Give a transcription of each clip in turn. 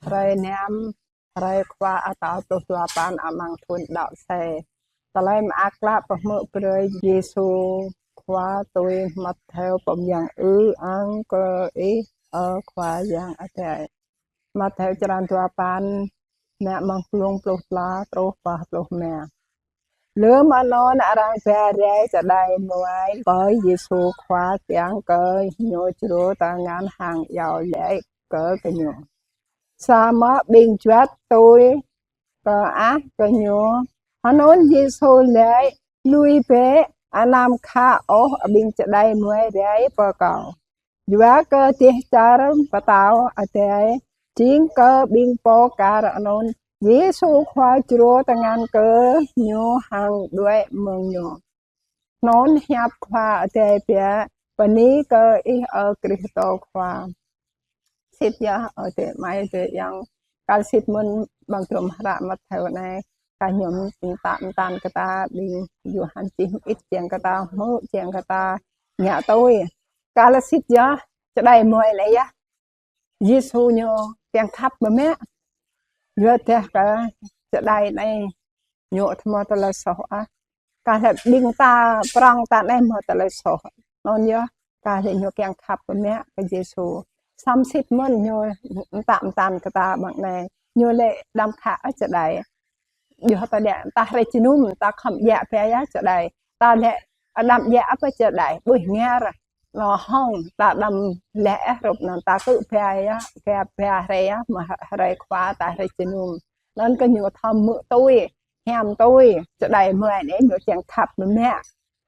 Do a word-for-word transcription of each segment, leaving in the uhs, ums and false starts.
Hrơi năm, hrơi Khua atâo pluh dua păn amăng thun đăo C. Tơlơi mơak klă pơhmư̆ brơi Yêsu Khua tui Matthêô pô mơyang ư-ang kơ Ih, ơ Khua Yang Adai. Matthêô črăn dua păn, mă mơ̆ng glông pluh klâo truh pơ pluh rơma. Lơm anŭn arăng ba rai čơđai muai pơ Yêsu Khua kiăng kơ Ñu črô tơngan hăng iâu laĭ kơ gơñu. Samơ̆ ƀing juăt tui kơah kơ Ñu. Anŭn Yêsu laĭ: Lui bĕ, anăm khă ôh ƀing čơđai muai rai pơ Kâo. Yua kơ dêh čar Pơtao Adai jing kơ ƀing pô kar anŭn. Yêsu Khua črô tơngan kơ gơñu hăng đuaĭ mơ̆ng Ñu. Anŭn hiăp Khua Adai biă. Bơni kơ Ih, ơ Krist Khua. Sĭt yơh, ơ adơi amai adơi ayŏng, kar sĭt mơ̆n amăng drôm hră Matthêô anai, kar ñu mơta mơtăn kơ ta ƀing Yôhan čih mơit kiăng kơ ta hmư̆, kiăng kơ ta ngă tui. Kar sĭt yơh, čơđai muai anai yơh, Yêsu Ñu kiăng khăp biă mă. Yua dah kơ čơđai anai ñu ƀu hmâo tơlơi soh ôh. Kar laĭ ƀing ta prŏng ta anai hmâo tơlơi soh. Anŭn yơh, kar laĭ Ñu kiăng khăp biă mă kơ Yêsu. Samơ̆ sĭt mơ̆n Ñu mơta mơtăn kơ ta amăng anai. Ñu laĭ: Đăm khă ôh čơđai. Yua ta laĭ ta hrơi jơnum, ta khŏm djă biă yơh čơđai. Ta laĭ: Đăm djă ôh čơđai, ƀuh ngar. Anŭn hŏng ta đăm laĭ ôh hrup anŭn, ta kơ biă yơh, biă biă hrơi yơh, mơ̆ hrơi Khua ta hrơi jơnum. Anŭn kơ ñu thâo hmư̆ tui, hiam tui, čơđai muai anai ñu kiăng khăp biă mă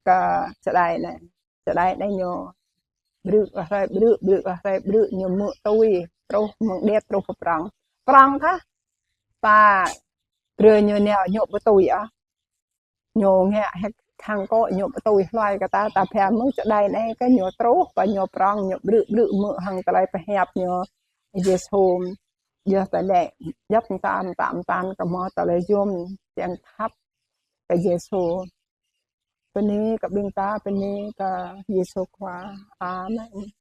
kơ čơđai anai. Čơđai anai ñu brư̆ hrơi brư̆, brư̆ hrơi brư̆, ñu hmư̆ tui, truh mơ̆ng điêt truh pơ prŏng. Prŏng kah, ta brơi ñu nao ñu ƀu tui ôh. Ñu ngă hĕ khăng kơ ñu ƀu tui hluai kơ ta, ta biă mơ̆ng čơđai anai kơ ñu truh pơ ñu prŏng, ñu brư̆ brư̆ hmư̆ hăng tơlơi pơhiăp ñu Yêsu. Yua ta laĭ, djŏp mơta mơta mơtăn kơ hmâo tơlơi yôm kiăng khăp kơ Yêsu. Bơni kơ ƀing ta, bơni kơ Yêsu Khua. Amen.